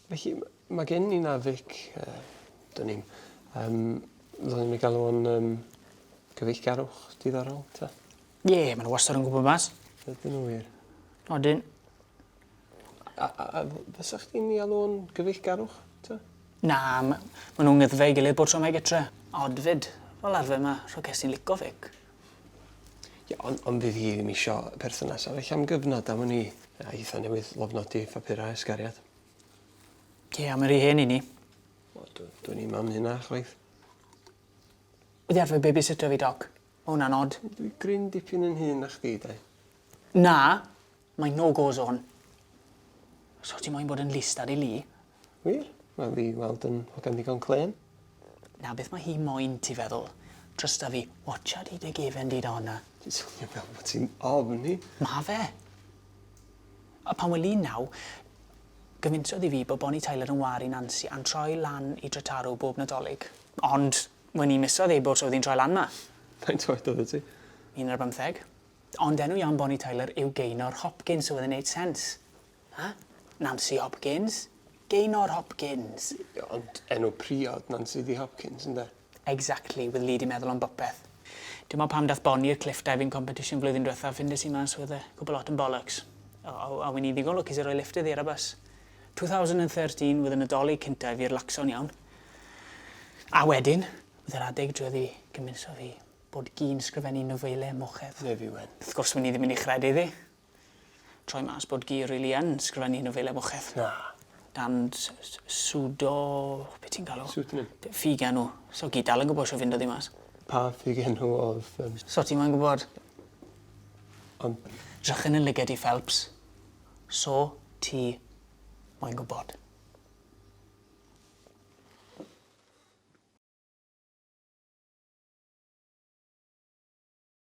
Felly, ma' gen i na Vic, yy, dwn i'm, yym, ddylen ni galw o'n yym, gyfeillgarwch diddorol, ta? Ie, ma' nhw wastad yn gwybod mas. Ydyn nhw wir? Odyn. A, a, a fysa chdi'n ei alw o'n gyfeillgarwch, ta? Na, ma' ma' nhw'n ngyddfe ei gilydd bob tro mae gytre. Od 'fyd. Fel arfer ma' rhogesi'n lico Vic. Ie, ond on fydd hi ddim isio perthynas arall am gyfnod am wn i. A hitha newydd lofnodi phapurau ysgariad. Ie, a mae rhy hen i ni. Wel, dw- dwn i'm am hynna chwaith. Wedi arfer babysitio fi, Doc. Ma' hwnna'n od. Dwi gryn dipyn yn hŷn na chdi, 'de. Na! Mae'n no go zone. So ti moyn bod yn listad i Lee? Wir? Mae fi weld yn hogan ddigon clên. Na beth mae hi moyn ti feddwl. Trysta fi, watcha di dy gefen di da honna. Ti'n swnio fel bod ti'n ofn hi. Ma fe. A pan wel i'n naw, gyfinsodd i fi bod Bonnie Tyler yn war i Nancy a'n troi lan i Dretarw bob Nadolig. Ond, wen i'n misodd ei bod so oedd hi'n troi lan 'ma. Faint oed oeddet ti? Un ar bymtheg. Ond enw iawn Bonnie Tyler yw Gaynor Hopkins, so oedd e'n neud sense. Ha? Nancy Hopkins? Gaynor Hopkins. Ond enw priod Nancy 'di Hopkins, ynde? Exactly, with Lee 'di meddwl am bopeth. Dim ond pam dath Bonnie i'r cliff diving competition flwyddyn dwetha, ffindes i mas with e cwpwl lot yn bollocks. A, a, a wen i ddigon lwcus i roi lift iddi ar y bus. 2013 with y Nadolig cynta i fi relaxo'n iawn. A wedyn, with yr adeg driodd i gymynso fi bod Guy'n sgrifennu nofele mochedd. Ne fi wen. Wrth gwrs wen i ddim yn ei chredu iddi. Troi mas bod Guy rili yn sgrifennu nofele mochedd. Na. Dan pseudo... be' ti'n galw? Pseudonym. Ffug enw. So Guy dal yn gwbo shwt ffindodd 'i mas. Pa ffug enw o'dd yym... So ti moyn gwbod? Ond... Drych yn 'yn lyged i Phelps. So ti moyn gwbod.